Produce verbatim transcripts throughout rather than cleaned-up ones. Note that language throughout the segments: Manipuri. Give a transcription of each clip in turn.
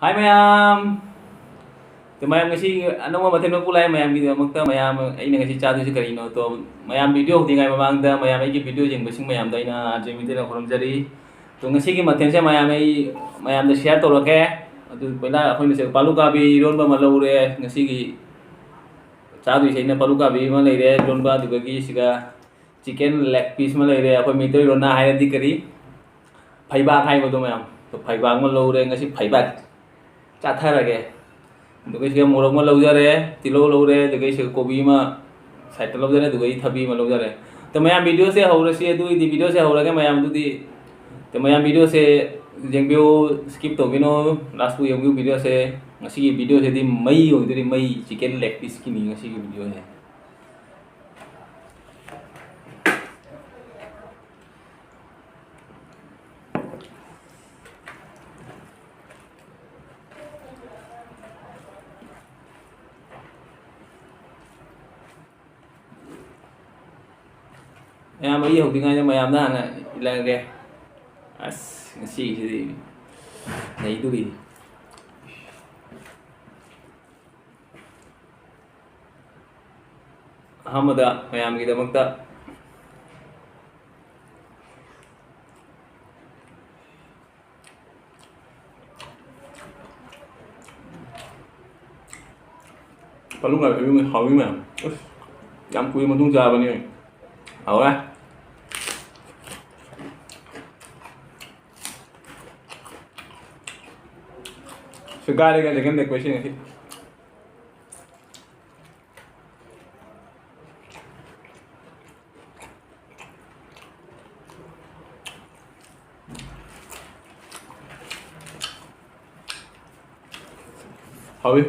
ꯍꯥꯏ ꯃꯌꯥꯝ! ꯑꯗꯨ ꯃꯌꯥꯝ, ꯉꯁꯤ ꯑꯅꯧꯕ ꯃꯊꯦꯜ ꯑꯃ ꯄꯨꯂꯥꯛꯑꯦ ꯃꯌꯥꯝꯒꯤꯗꯃꯛꯇ꯫ ꯃꯌꯥꯝ, ꯑꯩꯅ ꯉꯁꯤ ꯆꯥꯗꯣꯏꯁꯦ ꯀꯔꯤꯅꯣ? ꯑꯗꯣ ꯃꯌꯥꯝ, ꯚꯤꯗꯤꯑꯣ ꯍꯧꯗ꯭ꯔꯤꯉꯩ ꯃꯃꯥꯡꯗ ꯃꯌꯥꯝ, ꯑꯩꯒꯤ ꯚꯤꯗꯤꯑꯣ ꯌꯦꯡꯕꯁꯤꯡ ꯃꯌꯥꯝꯗ ꯑꯩꯅ ꯑꯥꯔ ꯖꯦ ꯃꯤꯇꯩꯅ ꯈꯨꯔꯨꯝꯖꯔꯤ꯫ ꯑꯗꯣ ꯉꯁꯤꯒꯤ ꯃꯊꯦꯜꯁꯦ ꯃꯌꯥꯝ, ꯑꯩ ꯃꯌꯥꯝꯗ ꯁꯤꯌꯔ ꯇꯧꯔꯛꯀꯦ꯫ ꯑꯗꯨ ꯄꯣꯏꯂꯥ ꯑꯩꯈꯣꯏꯅ ꯁꯤꯗ ꯄꯥꯂꯨ ꯀꯥꯕꯤ ꯏꯔꯣꯟꯕ ꯑꯃ ꯂꯧꯔꯦ꯫ ꯉꯁꯤꯒꯤ ꯆꯥꯗꯣꯏꯁꯦ ꯑꯩꯅ ꯄꯥꯂꯨ ꯀꯥꯕꯤ ꯑꯃ ꯂꯩꯔꯦ, ꯏꯔꯣꯟꯕ, ꯑꯗꯨꯗꯒꯤ ꯁꯤꯒ ꯆꯤꯀꯟ ꯂꯦꯒ ꯄꯤꯁ ꯑꯃ ꯂꯩꯔꯦ꯫ ꯑꯩꯈꯣꯏ ꯃꯩꯇꯩꯂꯣꯟꯅ ꯍꯥꯏꯔꯗꯤ ꯀꯔꯤ? ꯐꯩꯕꯥꯛ ꯍꯥꯏꯕꯗꯣ ꯃꯌꯥꯝ꯫ ꯑꯗꯣ ꯐꯩꯕꯥꯛ ꯑꯃ ꯂꯧꯔꯦ꯫ ꯉꯁꯤ ꯐꯩꯕꯥꯛ ꯆꯥꯊꯔꯒꯦ꯫ ꯑꯗꯨꯒ ꯁꯤꯒ ꯃꯣꯔꯣꯛ ꯑꯃ ꯂꯧꯖꯔꯦ, ꯇꯤꯜꯍꯧ ꯂꯧꯔꯦ, ꯑꯗꯨꯒ ꯁꯤꯒ ꯀꯣꯕꯤ ꯑꯃ ꯁꯥꯏꯠꯇ ꯂꯧꯖꯔꯦ, ꯑꯗꯨꯒ ꯑꯩ ꯊꯕꯤ ꯑꯃ ꯂꯧꯖꯔꯦ꯫ ꯑꯗꯣ ꯃꯌꯥꯝ, ꯚꯤꯗꯤꯑꯣꯁꯦ ꯍꯧꯔꯁꯤ꯫ ꯑꯗꯨꯒꯤꯗꯤ ꯚꯤꯗꯤꯑꯣꯁꯦ ꯍꯧꯔꯒꯦ ꯃꯌꯥꯝ꯫ ꯑꯗꯨꯗꯤ, ꯑꯗꯣ ꯃꯌꯥꯝ, ꯚꯤꯗꯤꯑꯣꯁꯦ ꯌꯦꯡꯕꯤꯌꯨ, ꯁ꯭ꯀꯤꯞ ꯇꯧꯕꯤꯅꯣ, ꯂꯥꯁꯄꯨ ꯌꯦꯡꯕꯤꯌꯨ ꯚꯤꯗꯤꯑꯣꯁꯦ꯫ ꯉꯁꯤꯒꯤ ꯚꯤꯗꯤꯑꯣꯁꯤꯗꯤ ꯃꯩ ꯑꯣꯏꯗꯣꯔꯤ, ꯃꯩ꯫ ꯆꯤꯀꯟ ꯂꯦꯒ ꯄꯤꯁꯀꯤꯅꯤ ꯉꯁꯤꯒꯤ ꯚꯤꯗꯤꯑꯣꯁꯦ꯫ ꯃꯌꯥꯝ, ꯑꯩ ꯍꯧꯗ꯭ꯔꯤꯉꯩꯗ ꯃꯌꯥꯝꯗ ꯍꯥꯟꯅ ꯏꯜꯂꯛꯑꯒꯦ꯫ ꯑꯁ, ꯉꯁꯤꯒꯤꯁꯤꯗꯤ ꯅꯩꯗꯣꯔꯤ꯫ ꯑꯍꯥꯟꯕꯗ ꯃꯌꯥꯝꯒꯤꯗꯃꯛꯇ ꯄꯥꯂꯨ ꯉꯥ ꯍꯥꯎꯏ ꯃꯌꯥꯝ꯫ ꯑꯁ, ꯌꯥꯝ ꯀꯨꯏꯔ ꯃꯇꯨꯡ ꯆꯥꯕꯅꯤ꯫ ꯍꯥꯎꯔꯦ꯫ ꯁꯦꯒꯥꯏꯔꯦ ꯆꯤꯀꯟ ꯂꯦꯒ ꯄꯤꯁꯁꯦ ꯉꯁꯤ꯫ ꯍꯥꯎꯏ꯫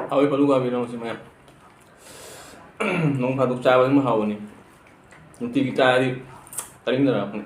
ꯍꯥꯎꯏ ꯐꯂꯨꯀꯥ ꯕꯤꯅꯣꯁꯤ ꯃꯌꯥꯝ꯫ ꯅꯣꯡ ꯐꯥꯗꯣꯛ ꯆꯥꯕꯁꯤꯃ ꯍꯥꯎꯕꯅꯤ꯫ ꯅꯨꯡꯇꯤꯒꯤ ꯆꯥꯔꯗꯤ ꯆꯥꯅꯤꯡꯗꯔꯛꯄꯅꯤ꯫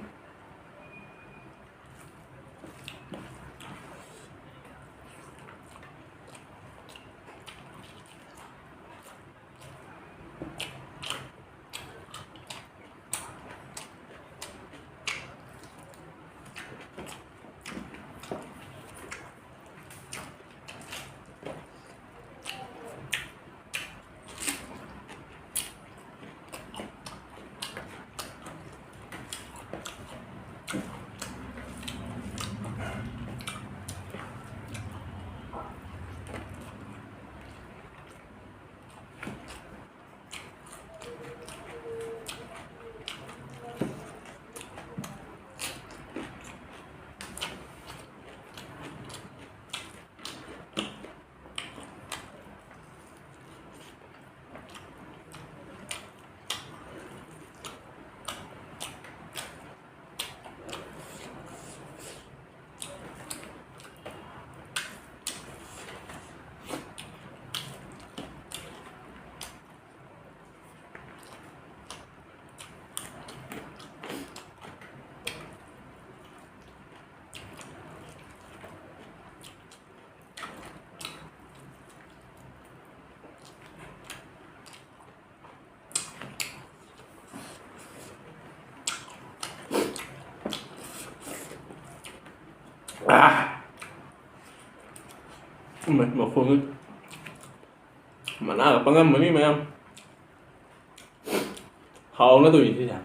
ꯏꯃꯥꯏ, ꯃꯈꯣꯡꯁꯦ ꯃꯅꯥꯒ ꯄꯪꯉꯝꯃꯅꯤ ꯃꯌꯥꯝ꯫ ꯍꯥꯎꯅ ꯇꯧꯔꯤꯁꯦ ꯌꯥꯝ꯫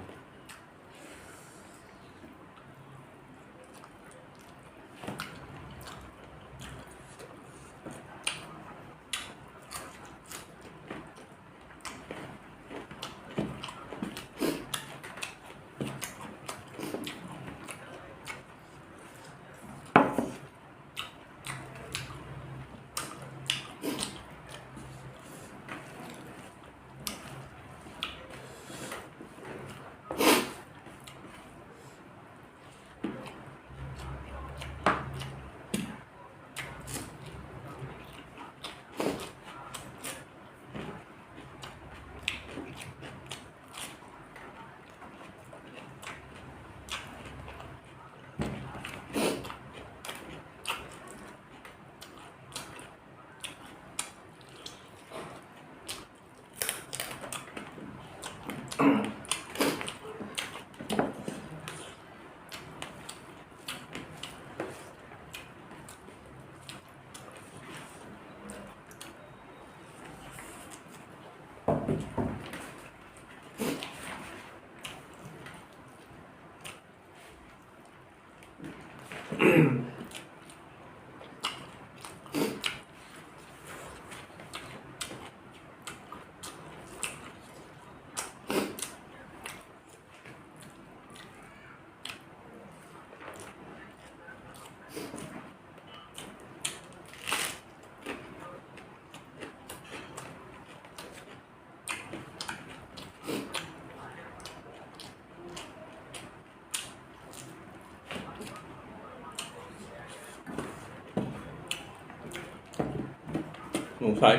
ꯅꯨꯡꯁꯥꯏ꯫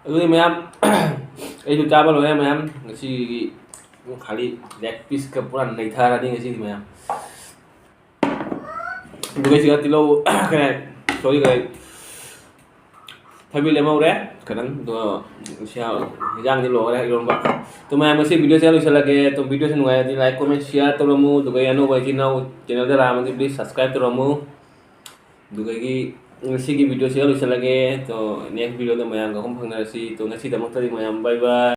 ꯑꯗꯨꯗꯤ ꯃꯌꯥꯝ, ꯑꯩꯁꯨ ꯆꯥꯕ ꯂꯣꯏꯔꯦ ꯃꯌꯥꯝ꯫ ꯉꯁꯤꯒꯤ ꯈꯥꯂꯤ leg piece ꯀ ꯄꯨꯔꯥ ꯅꯩꯊꯔꯅꯤ ꯉꯁꯤꯗꯤ ꯃꯌꯥꯝ꯫ ꯑꯗꯨꯒ ꯁꯤꯒ ꯇꯤꯜꯍꯧ, ꯀꯩ ꯍꯥꯏ, sorry, ꯀꯩ ꯍꯥꯏ, ꯊꯕꯤ ꯂꯦꯝꯍꯧꯔꯦ ꯈꯤꯇꯪ꯫ ꯑꯗꯣ ꯁꯤ ꯍꯤꯟꯖꯥꯡꯗꯤ ꯂꯣꯏꯔꯦ, ꯏꯔꯣꯟꯕ꯫ ꯑꯗꯣ ꯃꯌꯥꯝ, ꯉꯁꯤ video ꯁꯦ ꯂꯣꯏꯁꯤꯜꯂꯒꯦ꯫ ꯑꯗꯣ video ꯁꯦ ꯅꯨꯡꯉꯥꯏꯔꯗꯤ like, comment, share ꯇꯧꯔꯝꯃꯨ꯫ ꯑꯗꯨꯒ ꯑꯩ ꯑꯅꯧꯕ ꯏꯆꯤꯟ ꯏꯅꯥꯎ channel ꯗ ꯂꯥꯛꯑꯝꯃꯗꯤ please subscribe ꯇꯧꯔꯝꯃꯨ꯫ ꯑꯗꯨꯗꯒꯤ ꯉꯁꯤꯒꯤ video ꯁꯤꯒ ꯂꯣꯏꯁꯤꯜꯂꯒꯦ꯫ ꯑꯗꯣ next video ꯗ ꯃꯌꯥꯝꯒ ꯑꯃꯨꯛ ꯐꯪꯅꯔꯁꯤ꯫ ꯑꯗꯣ ꯉꯁꯤꯗꯃꯛꯇꯗꯤ ꯃꯌꯥꯝ bye bye꯫